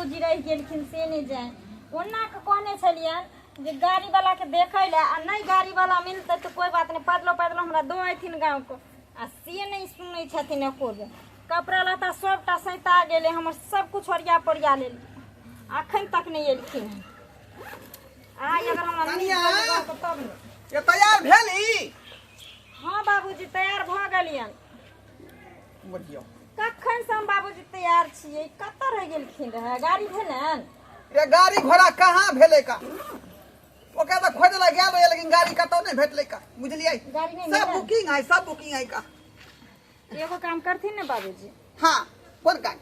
बाबूजी रहि गेलखिन से नहि जानि। ओना कऽ कहने छलियनि जे गाड़ी वाला के देखै लए, आ नहि गाड़ी वाला मिलतै तऽ कोइ बात नहि, पैदलो पैदलो हमरा दऽ अयथिन गाँवके, आ से नहि सुनै छथिन एको बेर। कपड़ा लत्ता सबटा सैंता गेलै हमर, सब कुछ ओरिया पोरिया लेलियै, अखन तक नहि एलखिन हन। आइ अगर हमरा मिल कनिया! गेलै गाँवके तब ने। ये तैयार भेल ई? हँ बाबूजी, तैयार भऽ गेलियनि। बुझियौ कखन से हम बाबूजी तैयार छियै, कतऽ रहि गेलखिन रहए? गाड़ी भेलनि? रे गाड़ी घोड़ा कहाँ भेलै का? ओकरा तऽ खोजै लए गेल रहियै, लेकिन गाड़ी कतौ नहि भेटलै का, बुझलियै? गाड़ी नहि सब भेटल? बुकिंग है, सब बुकिंग है का। एगो काम करथिन ने बाबूजी? हाँ, कोन काम?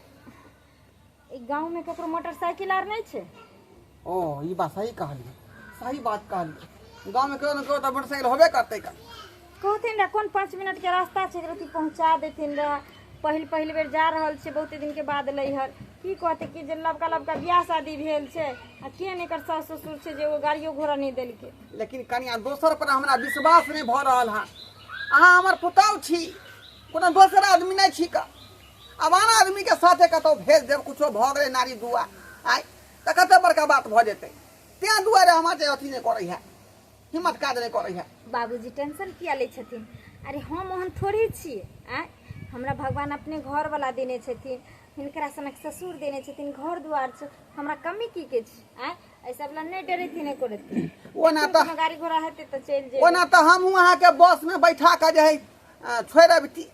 ई गाँव में ककरो मोटरसाइकिल आर नहि छै? ओ ई बात सही कहलियै, सही बात कहलियै। गाँव में केओ ने केओ तऽ मोटरसाइकिल होबे करतै का। कहथिन रह कोन 5 मिनट के रास्ता छै, एकरत्ती पहुँचा देथिन रह। पहिल पहिल बेर जा रहल छियै, बहुते दिन के बाद लैहर। की कहतै कि जे लबका लबका बियाह शादी भेल छै, आ के ने एकर सास ससुर छै जे ओ गाड़ियो घोड़ा नहि देलकै। लेकिन कनिया, दोसर पर हमरा विश्वास नहि भऽ रहल हँ। अहाँ हमर पुतहु छी, कोनो दोसर आदमी नहि छी का। आब आन आदमीके साथे कतहु भेज देब, कुछो भऽ गेलै नारी दुआ आइ तऽ कते बड़का बात भऽ जेतै। तेँ दुआरे हमरा जे अथी नहि करै है, हिम्मत काज नहि करै है। बाबूजी टेंशन किया लै छथिन? अरे हम ओहन थोड़े छियै। आँय, हमरा भगवान अपने घरवला देने छथिन, हिनकरा सनक ससुर देने छथिन, घर दुआर छै, हमरा कमी की के छै? आँय, एहि सब ला नहि डरेथिन एको रत्ती। ओना तऽ कोनो गाड़ी घोड़ा हेतै तऽ चलि जेबै। ओना तऽ हमहूँ अहाँके बसमे बैठा कऽ जे है छोड़ि अबती,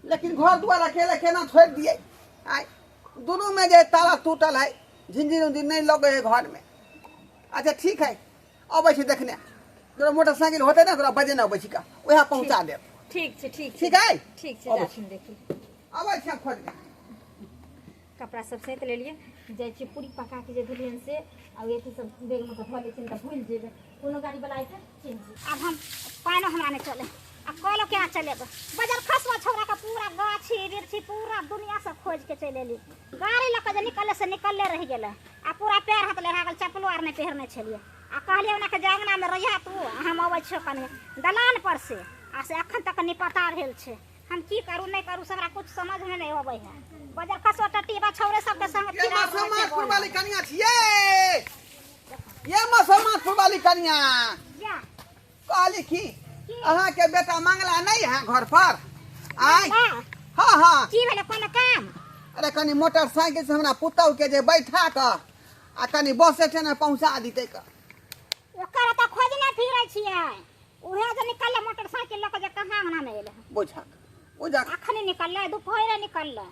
लेकिन घर दुआर अकेले केना छोड़ि दियै? आँय, दुनूमे जे ताला टूटल है, झिझिर उझिर नहि लगै है घरमे। अच्छा ठीक है, अबै छी देखने। तोरा मोटरसाइकिल होतै ने, तोरा बजेने अबै छी का, उएह पहुँचा देब। ठीक छै, ठीक छै। ठीक है, ठीक छै। अबै। जाथिन देखी। अबै छी हम खोजने। कपड़ा सब सैंत लेलियै, जाइ छियै पूरी पका के जे देलियनि से आ अथी सब बैगमे के धऽ लै छियनि तऽ भूलि जेबै। कोनो गाड़ी वाला अयतै चलि जेबै। आब हम पानिओ हमरा नहि चले आ कलो केना चलेबै? बजल खसुआ छौड़ा के पूरा गाछी बिरछी पूरा दुनिया से खोज के चलि एली। गाड़ी लऽ के जे निकलले से निकलले रहि गेलै, आ पूरा पैर हाथ लेढ़ा गेल, चप्पलो आर नहि पहिरने छलियै। आ कहलियै ओना के जे अङ्गनामे रहिहा तू, आ हम अबै छियौ कनि दलान पर से, आ से अखन तक निपता भेल छै। हम की करू नहि करू से हमरा कुछ समझमे नहि अबै है। बजल खसुआ टट्टी बा छौड़े सबके संग ये फिराक रहै छै। मसोमातपुर वाली कनिया छियै, ये मसोमातपुर वाली कनिया। जा। कहली की अहाँके बेटा मंगला नहीं है घर पर आय? हाँ। हाँ हाँ। की भेलै, कोनो काम? अरे कनी मोटरसाइकिल से हमरा पुतहु के जे बैठा कऽ आ कनी बस स्टैंड में पहुंचा दितै कऽ। ओकर तऽ खोजने फिरै छियै, उहे जे निकललै मोटरसाइकिल लऽ कऽ जे कहाँ अंगना मे एलै। बुझक बुझक। अखनी निकललै, दुपहरे निकललै,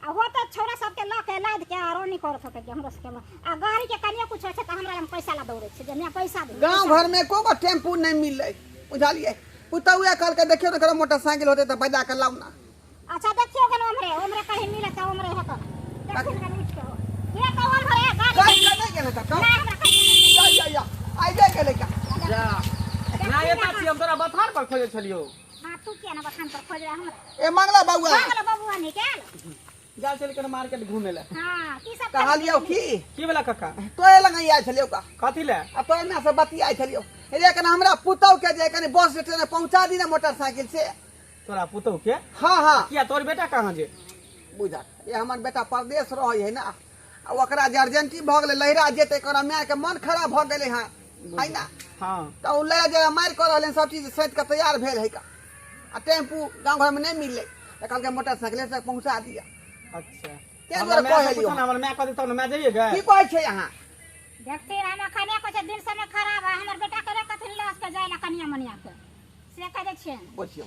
आ हो तऽ छौड़ा सबके लऽ के लाद के आरो नहीं करत होतै कि हमरो सबके। आ गाड़ी के कनियो कुछ होइ छै तऽ हमरा लग पैसा ला दौड़ै छै जे माय पैसा दे। गाँव घर में एको गो टेम्पू नहीं मिललै, बुझलियै? पुतहुए कहलकै देखियौ ने ककरो मोटरसाइकिल होतै तऽ बजा कऽ लाउ ना। अच्छा देखियौ कन ओम्हरे ओम्हरे कहीं मिलत तऽ ओम्हरे हेतौ। देखियौ कन उठि के हो के तऽ ओम्हरे गाड़ी। गाड़ी के नहि गेलै तऽ नहि हमरा कहीं। या या या आइ जा गेलै का। जा ना, एता छी हम, तोरा बथान पर खोजै छलियौ। हाँ, तू किया ना बथान पर खोज रहा हमरा? ए मंगला बउआ। मंगला बबुआ निकाल। जा चल कर मार्केट घूमे ले। हाँ, की सब? कहलियौ की? की भेला काका? तोरे लग आयल छलियौ का। कथी ले? आ तोरे माय से बतियाइ छलियौ रे, कने हमरा पुतहु के जे कने बस स्टैंड में पहुंचा दी ना मोटरसाइकिल से। तोरा पुतहु के? हाँ हाँ। किया, तोर बेटा कहाँ जे? बुझल ये हमर बेटा परदेश रहै है ना, आ ओकरा जे अर्जेंटी भऽ गेलै, लहिरा जेतै, ओकरा माय के मन खराब भऽ गेलै हँ, है ना? हाँ। तऽ ओ लए जे मारि कऽ रहलै, सब चीज सैत कऽ तैयार भेल है का, आ टेम्पू गाँव घरमे नहि मिललै तऽ कहलकै मोटरसाइकिले से पहुँचा दिअ। अच्छा। तें हमरा दुआरे माय से कहलियौ। पूछो ना, हमर माय कहतै तब ने माय जइए गे। की कहै छै अहाँ? देखते हम अखने कहै छै दिन समय खराब है, हमर बेटा के कथिन लस के जाय ला कनिया मनिया के से कह दै छियनि। बुझियौ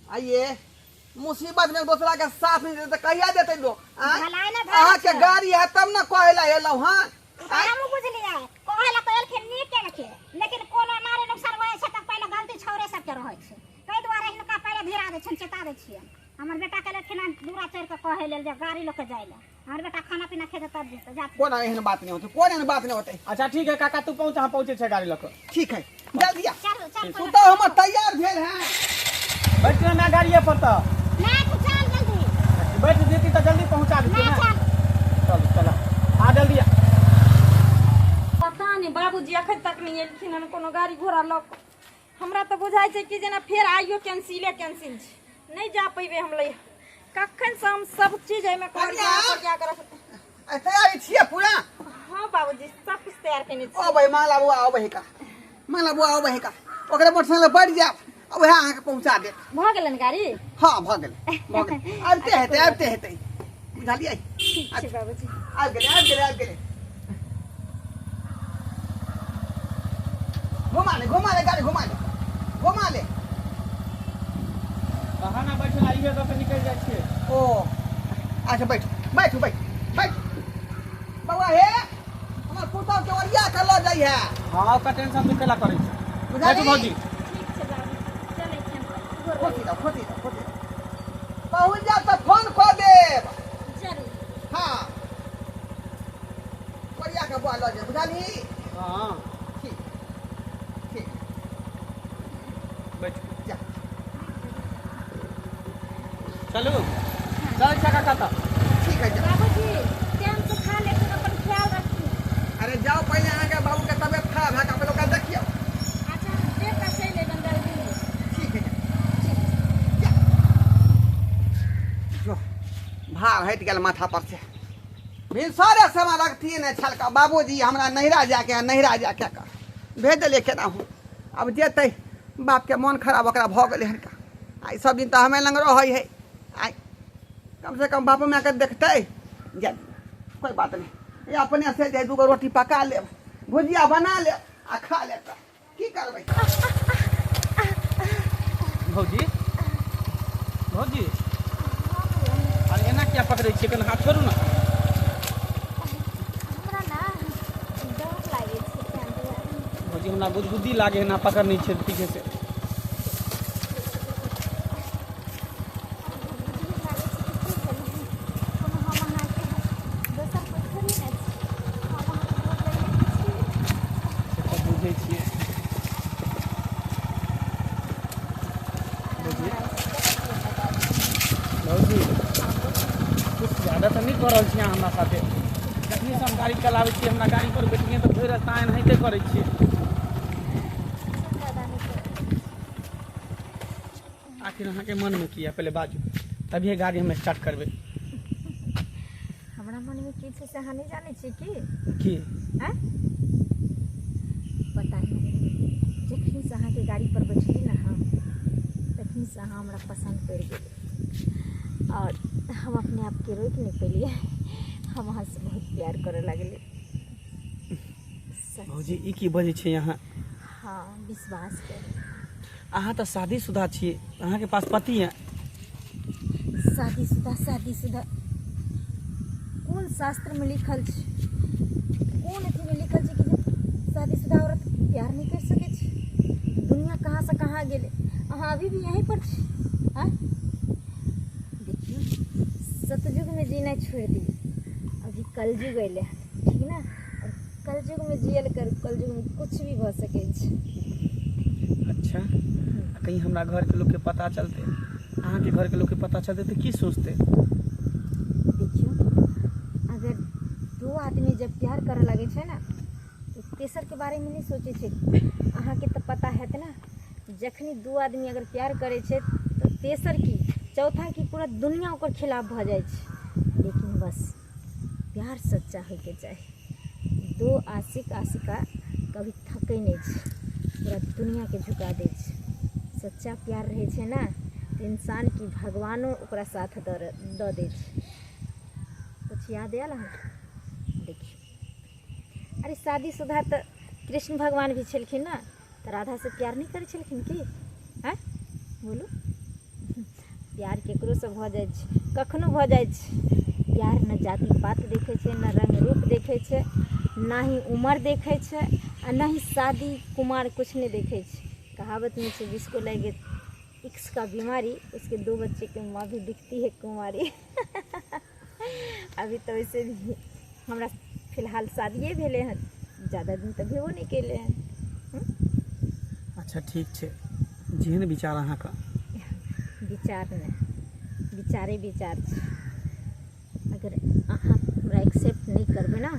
आइए मुसीबत में दोसरा के साथ नहीं देते कहिया देते लोग? आँय? भलाई ने भलाई अहाँ के छै। गाड़ी है तब ने कहै ला एलहुँ हँ। आँय? हमहूँ बुझलियै, कहै ला तऽ एलखिन नीक केलखिन, लेकिन कोनो नारे नुकसान होइ छै तऽ पहिले गलती छौड़े सबके रहै छै। ताहि दुआरे हिनका पहिले भिड़ा दै छियनि, चेता दै छियनि। हमर बेटा के एलखिन हँ दूरा चढ़ि कऽ कहै लेल जे गाड़ी लऽ कऽ जाय लए, हमर बेटा खाना पीना खेतै तब जेतै जाथिन। कोनो एहन बात नहीं होते, कोनो एहन बात नहीं होते। अच्छा ठीक है काका, तू पहुँच, हम पहुँचे छै गाड़ी लऽ कऽ। ठीक है, जल्दी आ। चल चल। तू तो हमर तैयार भेल है। बैठ ना गाड़िए पर तऽ। नहीं तू चल जल्दी। बैठ जेती तऽ जल्दी पहुँचा देती नहीं ना। चल। चल चल आ जल्दी आ। पता नहि बाबूजी अखन तक नहि एलखिन हन कोनो गाड़ी घोड़ा लऽ कऽ। हमरा तऽ बुझाइ छै कि जेना फेर आइयो कैंसिले कैंसिल छै, नहि जा पेबै हम लै। कखन से हम सब चीज एहिमे कनिया! करिया करिया कऽ रख। तैयारी छियै पूरा? केने छी। अबै मंगला बौआ अबै है का, मंगला बौआ अबै है का, ओकरे मोटरसाइकिल पर बैठ जायब आ वएह अहाँके पहुँचा देत। भऽ गेलनि गाड़ी? हँ भऽ गेलै, भऽ गेलै, आबिते हेतै, आबिते हेतै, बुझलियै? ठीक छै बाबूजी। आबि गेलै, आबि गेलै, आबि गेलै। घुमा ले, घुमा ले गाड़ी, घुमा ले, घुमा ले। अहाँ ना बैठल आइए दऽ के निकलि जाइ छियै। ओ अच्छा, बैठू बैठू बैठू बैठू बौआ। हे हमर पुतहु के ओरिया के लऽ जाइ है। हँ, ओकर टेंशन तू केला करै छै? बुझलियै? बैठू भौजी। ठीक छै बाबूजी, चलै छी हम। खोसी दो, खोसी दो, खोसी दो। पहुँच जायब तऽ फोन कऽ देब। जरूर। हँ, ओरिया के बौआ लऽ जाय, बुझलही? हँ। ठीक ठीक। बैठू। जा। चलू, चल छै काका तऽ। ठीक है, जा। बाबूजी, टाइम से खा लेथिन, अपन ख्याल रखथिन। अरे जाउ, पहिले अहाँके बाबूके तबियत खराब है, पहिले ओकरा देखियौ। अच्छा, हम देख कऽ चलि अयबनि जल्दी। ठीक है, जा। जो, भार हटि गेल माथा पर से। भिनसरे समय रखतियै ने छलका बाबूजी हमरा नैहरा जाके है, नैहरा जाके का भेज देलियै केना हूँ। आब जेतै, बापके मोन खराब ओकरा भऽ गेलै हन का। आइ सब दिन तऽ हमे लग रहै है, आइ कमसँ कम बाप मायके देखतै। जा, कोइ बात नहि, ई अपने से जे दूगो रोटी पका लेब, भुजिया बना लेब आ खा लेब, तऽ की करबै? भौजी, भौजी, अरे एना किया पकड़ै छियै? कनि हाथ छोड़ू ने। हमरा ने डर लागै छै ताहि दुआरे। भौजी, हमरा गुदगुदी लागे एना पकड़ने छियै पीछे से। लागै छै कि की भेलै? कोनो हम अहाँके दोसर कोइ थोड़ी ने छी। हम अहाँके गोर लगै छी। से तऽ बुझै छियै भौजी। भौजी, कुछ ज्यादा तऽ नहि कऽ रहल छियै अहाँ हमरा साथे? जखनी से हम गाड़ी चलाबै छियै, हमरा गाड़ी पर बैठिए तऽ भरि रास्ता एनाहिते करै छियै। ज्यादा नहि करै। आखिर अहाँके मनमे की यऽ, पहिले बाजू, तभिए गाड़ी हम स्टार्ट करबै। हमरा मनमे की छै से अहाँ नहि जानै छियै की? की? आँय, पता नहि, जखनीसँ अहाँके गाड़ी पर बैठली ने हम, तखनीसँ अहाँ हमरा पसन्द पड़ि गेली आओर हम अपने आपके रोकि नहि पेलियै। हम अहाँसँ बहुत प्यार करऽ लगली, सच। भौजी, ई की बजै छियै अहाँ? हँ, विश्वास करू। अहाँ तऽ शादीशुदा छियै, अहाँके पास पति है। शादीशुदा, शादीशुदा, कोन शास्त्रमे लिखल छै, कोन अथीमे लिखल छै कि जे शादीशुदा औरत प्यार नहि करि सकै छै? दुनिया कहाँ से कहाँ गेलै, अहाँ अभी भी यहीं पर छी। आँय, देखियौ, सतयुगमे जीना छोड़ि दियौ, अभी कलयुग अयलै हन, ठीक ने? आओर कलयुगमे जियल करू, कलयुगमे कुछ भी भऽ सकै छै। अच्छा, आ कहीं हमरा घरके लोकके पता चलतै, अहाँके घरके लोकके पता चलतै तऽ की सोचतै? देखियौ, अगर दू आदमी जब प्यार करऽ लगै छै ने, तऽ तेसरके बारेमे नहि सोचै छै। अहाँके तऽ पता हैत ने, जखनी दू आदमी अगर प्यार करै छै तऽ तेसर की, चौथा की, पूरा दुनिया ओकर खिलाफ भऽ जाइ छै। लेकिन बस प्यार सच्चा होइके चाही। दो आशिक आशिका कभी थकै नहि छै, पूरा दुनियाके झुका दै छै। सच्चा प्यार रहै छै ने, तऽ इंसान की, भगवानो ओकरा साथ दऽ दऽ दै छै। कुछ याद आयल अहाँके? देखियौ, अरे शादीशुदा तऽ कृष्ण भगवान भी छलखिन ने, तऽ राधासँ प्यार नहि करै छलखिन की? आँय, बोलू। प्यार केकरोसँ भऽ जाइ छै, कखनो भऽ जाइ छै। प्यार ने जाति पात देखै छै, ने रंग रूप देखै छै, ना ही उमर देखै छै आ ना ही शादी कुमार, कुछ नहि देखै छै। कहावत में छै, जिसको लगे इश्क का बीमारी, उसके दो बच्चे के माँ भी दिखती है कुमारी। अभी तऽ वैसे भी हमरा फिलहाल शादिए भेलै हन, ज्यादा दिन तऽ भेबो नहि केलै हन। अच्छा, ठीक छै, जेहन विचार अहाँके। विचार नहि, विचारे विचार छै। अगर अहाँ हमरा एक्सेप्ट नहि करबै ने,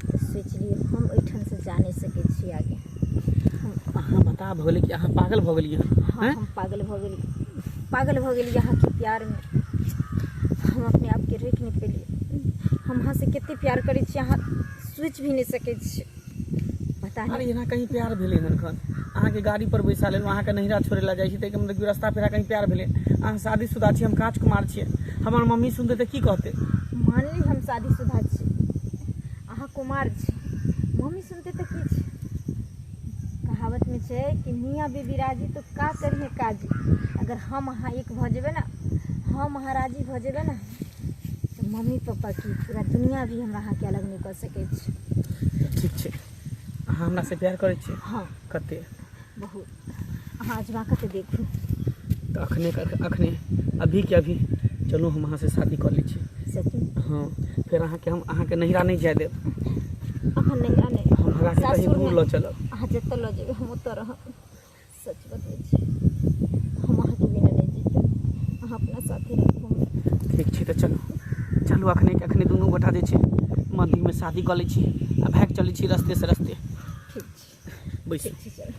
तऽ सोचि लियौ, हम ओहिठामसँ जा नहि सकै छी आगे हम। अहाँ बता भऽ गेलै कि अहाँ पागल भऽ गेलियै? हाँ। आँय? हम पागल भऽ गेली, पागल भऽ गेली अहाँके प्यारमे। हम अपने आपके रोकि नहि पेलियै। हम अहाँसँ कतेक प्यार करै छी, अहाँ सोचि भी नहि सकै छी। पता अरे नहि। एना कहीं प्यार भेलै हन खन? अहाँके गाड़ी पर बैसा लेलहुँ, अहाँके नैहरा छोड़ै लए जाइ छी, ताहिके मतलब रास्ता पेरा कहीं प्यार भेलै? अहाँ शादीशुदा छी, हम काँच कुमार छियै। हमर मम्मी सुनतै तऽ की कहतै? मान ली हम शादीशुदा छी, अहाँ कुमार छी, मम्मी सुनतै तऽ की छै? कहावतमे छै कि मियाँ बीबी राजी तो का करिहे काजी। अगर हम अहाँ एक भऽ जेबै ने, हम अहाँ राजी भऽ जेबै ने, तऽ मम्मी पप्पा की पूरा दुनिया भी हमरा अहाँके अलग नहि कऽ सकै छै। ठीक छै, अहाँ हमरासँ प्यार करै छियै? हँ। कते? बहुत। अहाँ अजमा कऽ तऽ देखू। तऽ अखने अखने अभी के अभी चलू, हम अहाँसँ शादी कऽ लै छी। सचमे? हँ। फेर अहाँके हम अहाँके नैहरा नहि जाय देब। अहाँ नैहरा नहि, हम भगा के कहीं दूर सासुरमे लऽ चलब। अहाँ जतऽ लऽ जेबै हम ओतऽ रहब। सच बतबै छी, हम अहाँके बिना नहि जीतब। अहाँ अपना साथे राखू हमरा। ठीक छै, तऽ चलू चलू, अखने के अखने दुनू गोटा जे छै मंदिरमे शादी कऽ लै छी आ भागि चलै छी रस्ते से रस्ते। ठीक छै। बैसू। ठीक छै, चलू।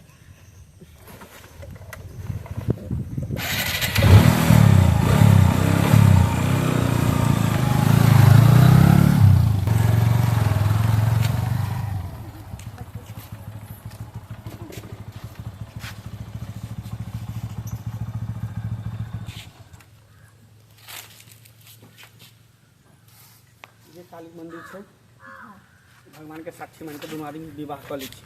जे काली मंदिर छै, भगवान के साक्षी मान के दुनू आदमी विवाह कऽ लै छी।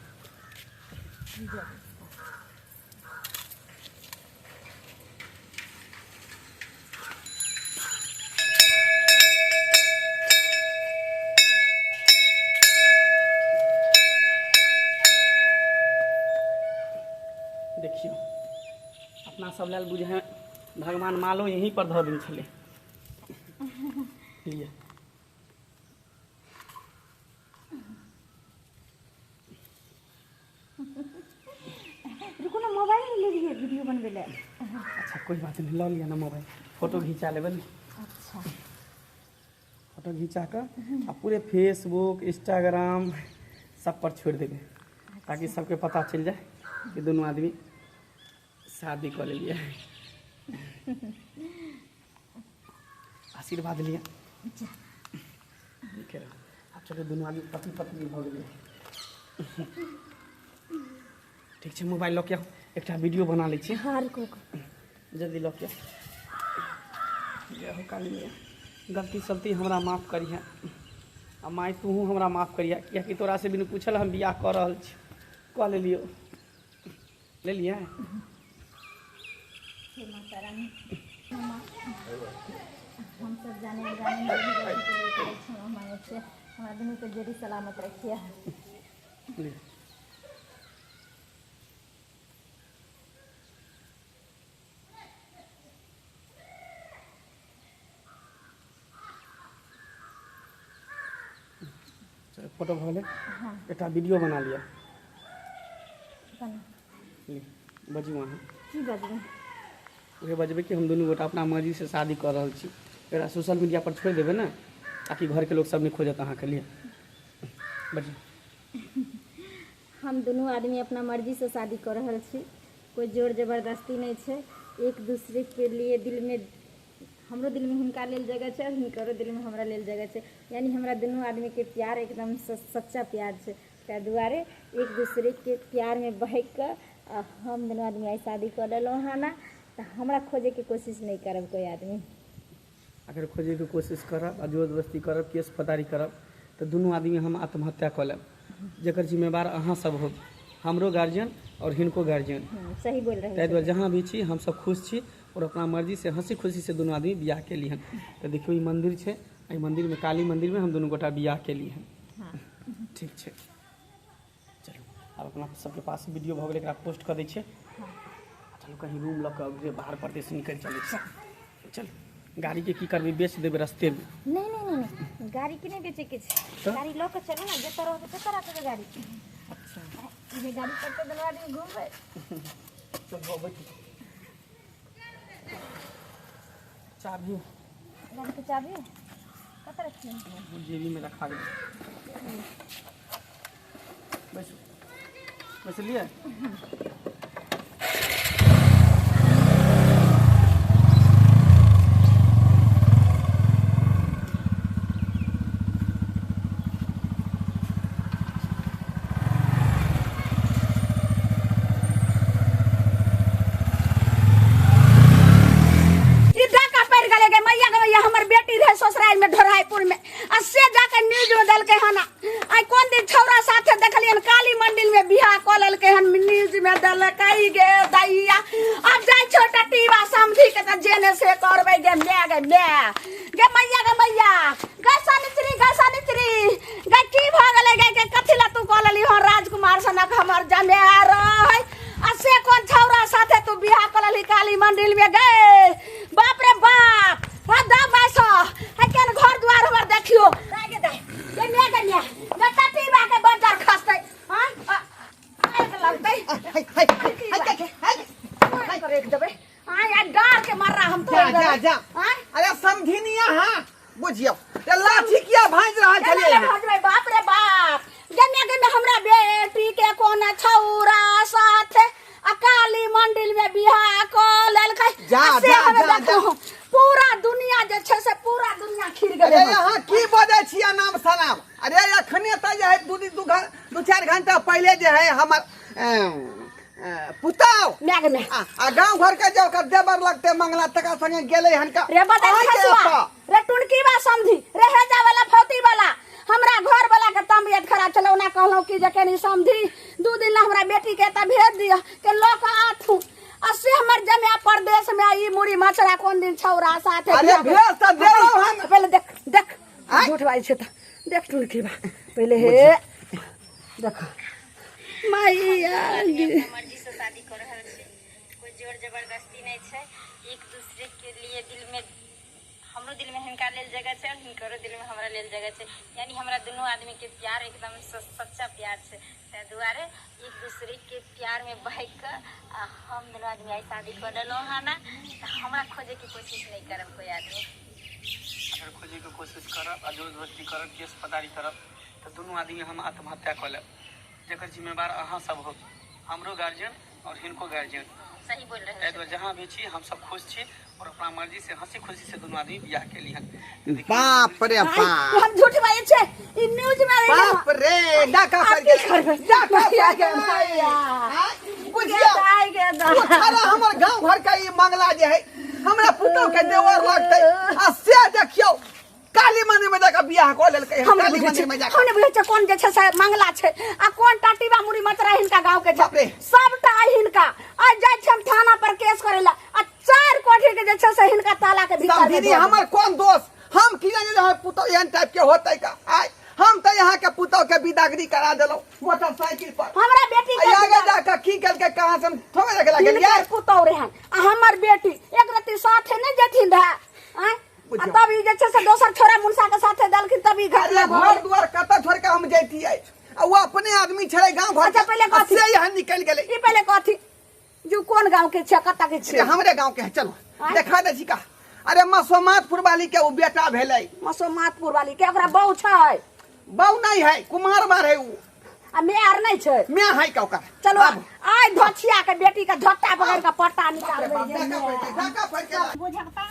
देखियौ, अपना सब लेल बुझाय भगवान मालो यहीं पर धऽ देने छलै। लिअ। रुकू ने, मोबाइल नहि लेलियै वीडियो बनबै लए। अच्छा, कोई बात नहीं, लऽ लिअ ने मोबाइल, फोटो घिचा लेबै ने। अच्छा। फोटो घिचा कऽ आ पूरे फेसबुक इंस्टाग्राम सब पर छोड़ि देबै, ताकि सबके पता चलि जाए कि दुनू आदमी शादी कऽ लेलियै। आशीर्वाद लिअ। नीके रहू। आब चलू, दुनू आदमी पति पत्नी भऽ गेलियै। ठीक छै, मोबाइल लऽ के आउ, एकटा वीडियो बना लै छी। हँ, रुकू रुकू। जल्दी लऽ के आउ। जय हो काली मैया, गलती सलती हमरा माफ करिहे आ माय तूहू हमरा माफ करिहे, किएकि तोरासँ बिनु पूछल हम बियाह कऽ रहल छी, कऽ लेलियौ। लेलियै। हे माता रानी, हमसब जाने अनजाने में भी गलती के लिए करै छी, मांगै छियै, हमरा दुनूके जोड़ी सलामत रखिए। ले। चलो, फोटो भऽ गेलै। हँ। एकटा वीडियो बना लिअ। बना। ले, बजियौ अहाँ। की बजबै? उहे बजबै कि हम दुनू गोटा अपना मर्जीसँ शादी कऽ रहल छी। एकरा सोशल मीडिया पर छोड़ि देबै ने, ताकि घरके लोक सब नहि खोजत अहाँके लिए। बजियौ। हम दुनू आदमी अपना मर्जीसँ शादी कऽ रहल छी, कोइ जोर जबरदस्ती नहि छै। एक दूसरेके लिए दिलमे, हमरो दिलमे हुनका लेल जगह छै और हिनकरो दिलमे हमरा लेल जगह छै, यानी हमरा दुनू आदमीके प्यार एकदम सच्चा प्यार छै। ताहि दुआरे एक दूसरेके प्यारमे बहकि कऽ आ हम दुनू आदमी आइ शादी कऽ लेलहुँ हँ ने, तऽ हमरा खोजैके कोशिश नहि करब कोइ आदमी। अगर खोजैके कोशिश करब आ जोर जबरदस्ती करब, केस फौजदारी करब, तऽ दुनू आदमी हम आत्महत्या कऽ लेब, जकर जिम्मेवार अहाँ सब होब, हमरो गार्जियन और हिनको गार्जियन। सही बोल रहल ताहि दुआरे छथिन। जहाँ भी छी, हमसब खुश छी और अपना मर्जी से हंसी खुशी से दुनू आदमी बियाह केली हन। तऽ देखियौ, ई मंदिर छै, एहि मंदिरमे, काली मंदिरमे हम दुनू गोटा बियाह केली हन। हँ। ठीक छै, चलू, आब अपना सबके पास वीडियो भऽ गेलै, एकरा पोस्ट कऽ दै छियै। चलू, कहीं रूम लऽ कऽ जे बाहर परदेश निकलि चलै छी। चलू, गाड़ीके की करबै? बेच देबै रस्तेमे। नहि नहि नहि नहि, गाड़ीके नहि बेचैके छै। तऽ? गाड़ी लऽ कऽ चलू ने, जतऽ रहबै ततऽ राखबै गाड़ी। अच्छा। इहे गाड़ी पर तऽ दुनू आदमी घुमबै। चलू, बैठू। चाभी? गाड़ीके चाभी कतऽ रखियै? जेबीमे रखा गेलै। बैसू। बैसलियै? से जाके न्यूज में देलकै हन। आइ कोन दिन छौड़ा साथे देखलियन काली मंदिर में बियाह कऽ लेलकै हन, न्यूज में देलकै गे दैया। आब जाइ छौ टटीबा समझी के तऽ जेने से करबै गे my, गे my, गे मैया, गे मैया, गे सनिचरी, गे सनिचरी, गे की भऽ गेलै गे? गे कथी लए तू कऽ लेली हन राजकुमार सनक हमर जमाय रहै, आ से कोन छौड़ा साथे तू बियाह कऽ लेली काली मंदिर में गे? बाप रे बाप, हाँ दा पैसा है केन घर द्वार हमर देखियो। दाय गे दाय, गे मे, गे मे, गे टटीबा के बंदर खसतै। हाँ आग लगतै। हाय हाय हाय हाय हाय कर एक देबै आय आ डार के मर्रा हम जा तोड़ जा देबै। जा। आय अरे समधिनिया, हाँ बुझियौ ते लाठी किया भाँजि रहल केना छलियै ने अहाँ? भजबै? बाप रे बाप, गमे गमे हमरा बेटी के कोन छौरा साथे आ काली मंदिर में बियाह कऽ लेलकै। जा, आ से जा, हमे जा, देखू, पूरा दुनिया जे छै से पूरा दुनिया खिर गेलै अरे हन। अहाँ की बजै छी अनाम शनाम? अरे अखने तऽ जे है दू दिन दू चारि घंटा पहिले जे है हमर पुतहु माय गे माय। आ गाँव घर के जे ओकर देवर लगते मंगला तकरा संगे गेलै हन का। रे बदल अहाँके खसुआ एतऽ। रे टुनकी बा समझी रे हेजा वाला फौती वाला, हमरा घर वाला के तबियत खराब छलै, ओना कहलहुँ कि जे कनी समझी 2 दिन ला हमरा बेटी के एतऽ भेज दिअ के लऽ कऽ आथू, आ से हमर जमाय परदेश में ई मुड़ी मछरा कोन दिन छौरा साथे अरे बियाह भेज तऽ देलहुँ हन। पहिले देख देख। आँय? झूठ बाजै छै तऽ देख टुनकी बा पहिले, हे देख मैया गे। मर्जी से शादी कर रहल छी, कोई जोर जबरदस्ती नहीं छै। एक दूसरे के लिए दिल में, हमरो दिल में हिनका लेल जगह छै और हिनकरो दिल में हमरा लेल जगह छै, यानी हमरा दुनू आदमी के प्यार एकदम सच्चा प्यार छै। ताहि दुआरे एक दूसरे के प्यार में बहक के आ हम दुनू आदमी आइ शादी कर लेलहुँ हन। तऽ हमरा खोजे के कोशिश नहीं करब कोई आदमी। अगर खोजैके कोशिश करब आ जोर जबरदस्ती करब, केस पदारी करब, तऽ दुनू आदमी हम आत्महत्या कऽ लेब, जकर जिम्मेवार अहाँ सब हो, हमरो गार्जियन और हिनको गार्जियन। सही बोल रहे ताहि दुआरे जहाँ भी छी हमसब खुश छी और अपना मर्जी से हंसी खुशी से दुनू आदमी बियाह केली हन। तऽ देखियौ, बाप रे आइ, बाप, हम झूठ बाजै छै, ई न्यूज में रहि बाप रे, डाका आब पड़ि की गेलै। करबै? डाका मैया पड़ि गे गेलै। मैया। आँय, बुझियौ दाय गे ओ दाय। छाड़ा हमर गाँव घर के ई मंगला जे है हमरा पुतहु के देवर लगतै, आ से देखियौ काली मंदिर में जाकर बियाह कऽ लेलकै हन, हम काली बुझै मंदिर छी में जाकर। हम नहि बुझै छियै कोन जे छै से मंगला छै आ कोन टाटीबा मुड़ी मचरा हिनका गाँव के बाप रे। छै सबटा हिनका। आ जाइ छै हम थाना पर केस करै लए आ 4 कोठी के जे छै से हिनका ताला के भीतर में समधिनी दऽ देबै। हमर कोन दोष? हम की जानी जे हमर पुतहु एहन टाइप के होतै का। आय हम तऽ यहाँ के पुतहु के विदागरी करा देलहुँ मोटरसाइकिल पर। हमरा बेटी के आ आगे विदा- जाकर की केलकै कहाँ से हम थोड़े देखे ला गेलियै। हिनकर पुतहु रहन आ हमर बेटी एक रत्ती साथे नहि जेथिन रहए आँय? आ बुझियौ। तब ई जे छै से दोसर छोरा मुनसा के साथे देलखिन तब ई अरे घटना भऽ घर गेलै। दुआर कतऽ छोड़ के हम जैतियै? आ ओ अपने आदमी छलै गाँव घर अच्छा, के, पहिले आ कथी? से यहाँ निकलि गेलै। ई पहिले कथी जो कोन गांव के छै, कतऽ के छै? से हमरे गाँव के है, चलो आँय? देखा दै छी का। अरे मसोमातपुर वाली के ओ बेटा भेलै। मसोमातपुर वाली के ओकरा बहू छै? बहू नहीं है, कुमार बार है उ। आ my are नहीं छै? My है का ओकर। चलो आबू। आइ धोछिया के बेटी के झोटा पकड़ के पट्टा बाप रे निकालबै बाप, जे डाका पड़ि गेलै, डाका पड़ि गेलै। बुझक तऽ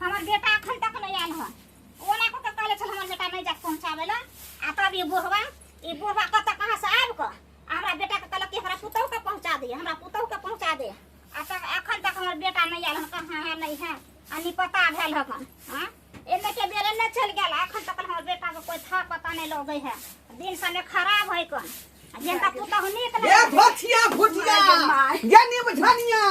हमर बेटा अखन तक नहि आयल हन। ओना कऽ के कहले छल हमर बेटा नहि जायत पहुँचाबै लए, आ तब ई बुढ़वा, ई बुढ़वा कतऽ कहाँ से आबि कऽ आ हमरा बेटा के कहलक कि हमरा पुतहु के पहुँचा दे, हमरा पुतहु के पहुँचा दे। आ तब अखन तक हमर बेटा नहि आयल हन, कहाँ है नहि है आ निपता भेल हन। हाँ एने के बेर एने चलि गेल, अखन तक हमर बेटा के कोई था पता नहीं लगै है। दिन समय खराब है कन जिनका पुतहु नीक ये नहि। धोछिया भुटिया, my. ये नीम झनिया,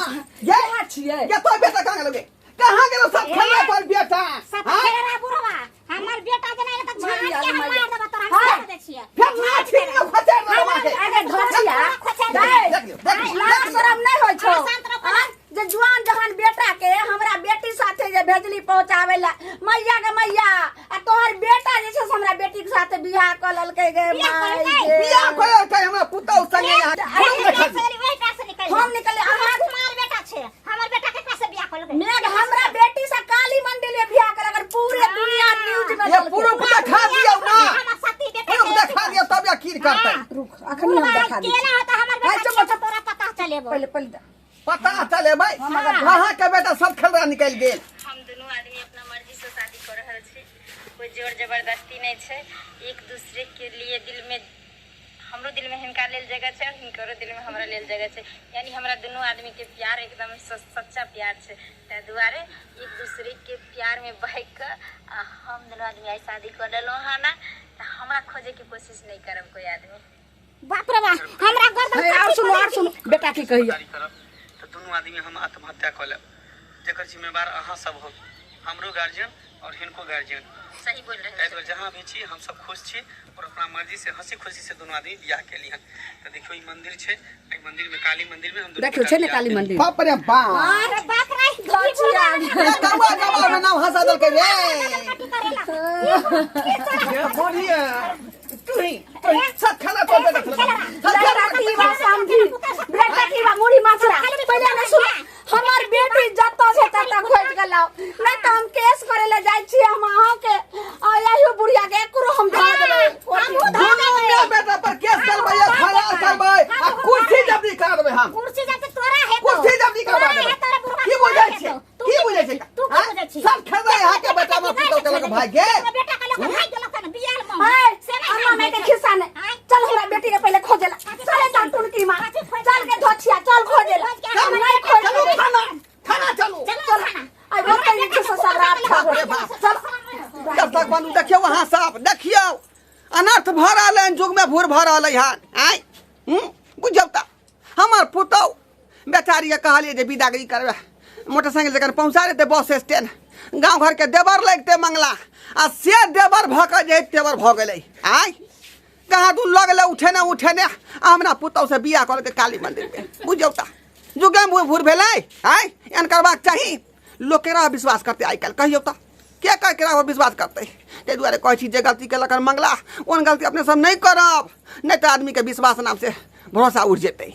ये कहाँ छियै? ये तो बेटा कहाँ गेलो गे? कहाँ गेलो सब खेला पर बेटा? सब हाँ? खेरा बुढ़वा हमर बेटा जेना एलै तऽ झाँट मैया के हम मैया। मार देबऽ तोरा, हम हाँ। कह दै छियै। फेर लाठी में खसेड़ देलहुँ अहाँके। अरे धोछिया खोचैर दाइ, देख लियौ, देख लियौ, लाज देख लियौ। शरम नहि होइ छौ? हाँ, शांत रहो पहिले। आँय? जे जुआन जहान बेटा के हमरा बेटी साथे जे भेजली पहुंचावे ला, मैया गे मैया, आ तोहर बेटा जे छै से हमरा बेटी के साथे बियाह कऽ लेलकै गे बियाह माय कऽ लेलकै? गे। बियाह कऽ लेलकै हमरा पुतहु संगे यहाँ। अरे, हम देखा दियौ। ओहि पास से निकलि हम निकलि, हमर अहाँ- कुमार बेटा छै, हमर बेटा केकरा से बियाह कऽ लेलकै? मेघ हमरा बेटी से काली मंदिर में बियाह कर अगर पूरे दुनिया न्यूज में ये देलकै। पुरुख देखा दियौ ना, हमर सती बेटा पुरुख छै। देखा दियौ तब यकीन करतै। रुक, अखनी हम देखा दै छी। केना होता हमर हाय, बेटा चुप, छै, तोरा पता चलेबो। पहिले पहिले पता चलेबै अहाँ के बेटा सब खेलरा निकलि गेल। हम दुनू आदमी अपना मर्जी से शादी कर रहल छी, कोई जोर जबरदस्ती नहीं छै। एक दूसरे के लिए दिल में, हमरो दिलमे हिनका लेल जगह छै आओर हिनकरो दिलमे हमरा लेल जगह छै, यानी हमरा दुनू आदमीके प्यार एकदम सच्चा प्यार छै। ताहि दुआरे एक दूसरेके प्यारमे बहकि कऽ आ हम दुनू आदमी आइ शादी कऽ लेलहुँ हँ ने, तऽ हमरा खोजैके कोशिश नहि करब कोइ आदमी। बाप रे बाप, हमरा गर्दन हे, और सुनू, और सुनू, बेटा की कहिए। गाड़ी करब तऽ दुनू आदमी हम आत्महत्या कऽ लेब, जकर जिम्मेवार अहाँ सब हो, हमरो गार्जियन और हिनको गार्जियन। सही बोल रहे। ताहि दुआरे जहाँ भी छी, हम सब खुश छी और अपना मर्जी से हंसी खुशी से दुनू आदमी बियाह केली हन। तऽ देखियौ, ई मंदिर छै, एहि मंदिर में, काली मंदिर में हम दुनू देखियौ, गोटा छै ने बियाह काली केली। मंदिर। बाप रे बाप। अरे बाप रे। धोछिया। ए, कौआ गवा में नाम हंसा देलकै रे। कटी करेला। ये बोलिए तू ही तू ही सब खाना तो दे सब। बेटा की बा समझी, बेटा की बा मुड़ी माछरा। पहिले ने सुन, हमर बेटी जतऽ छै ततऽ खोज के लाओ, नहीं तऽ हम केस करे ले जाइ छी। हम अहाँ के आ यही बुढ़िया के एकरो हम धऽ देबै। दुनू में बेटा पर केस करबै, एफआईआर करबै आ कुर्सी जब्ती करा देबै हम। कुर्सी जब तोरा है। कुर्सी जब्ती करवा देबै। की बुझै छी? की बुझै छी? तू की बुझै छी? सब खेबै अहाँ के बेटा में पुतौ के लग भाग गेल। बेटा के लग भाग गेलक न बियाह में। ए, अम्मा माय के खिस्सा ने। चल, हमरा बेटी के पहिले खोजेला चले। चल टुनकी माँ, चल के धोछिया, चल खोजेला। हम नहीं खोज। चलू थाना, थाना चलू। चल, आई बहुत ही खिस्सा सब रात खा। बाप रे बाप। चल। जब तक बनू, देखियौ अहाँ सब, देखियौ, अनर्थ भऽ रहल हन युगमे, भूर भऽ रहल हन आँय। बुझियौ तऽ हमर पुतहु बेचारीके कहलियै जे विदागरी करबै, मोटरसाइकिल जखन पहुँचा देतै बस स्टैंड, गाँव घरके देवर लगतै मंगला, आ से देवर भऽ कऽ जे तेवर भऽ गेलै आँय। कहाँ दून लगलै उठेने उठेने आ हमरा पुतहुसँ बियाह कऽ लेलकै काली मन्दिरमे। बुझियौ तऽ जुगे भूर भूर भेलै आँय। एहन करबाक चाही? लोक केकरा पर विश्वास करतै आइ काल्हि? कहियौ तऽ, के केकरा पर विश्वास करतै? ताहि दुआरे कहै छी, जे गलती केलक हन मंगला, ओहन गलती अपने सब नहि करब, नहि तऽ आदमीके विश्वास नामसँ भरोसा उठि जेतै।